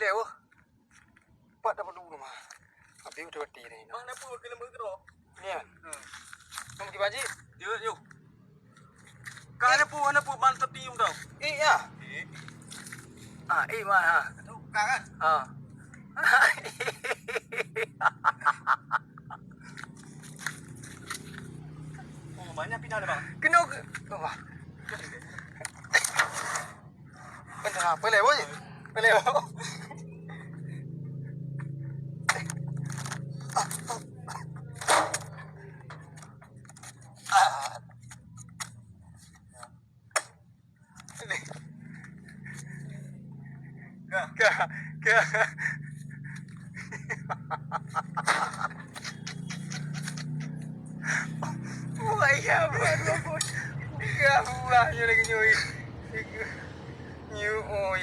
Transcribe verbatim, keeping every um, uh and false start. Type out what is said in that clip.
Lewat. Pat dapat dulu mah. Habis udah mati ni. Bang, kenapa kena bergerak? Ni kan? Hmm. Bang, pergi baji. Dia, yo. Kan ada pun, ada pun ban tepi tu. Eh, ya. Eh. Ah, eh, mah. Ha. Tu, kan? Ha. Oh, banyak pindah dah, bang. Kena ke? Wah. Kena apa leh, boy? Boleh, boy. Ka, ka. Wah, iya, buat apa? Ka, buah nyoe lagi nyoe. Nyoe, oi.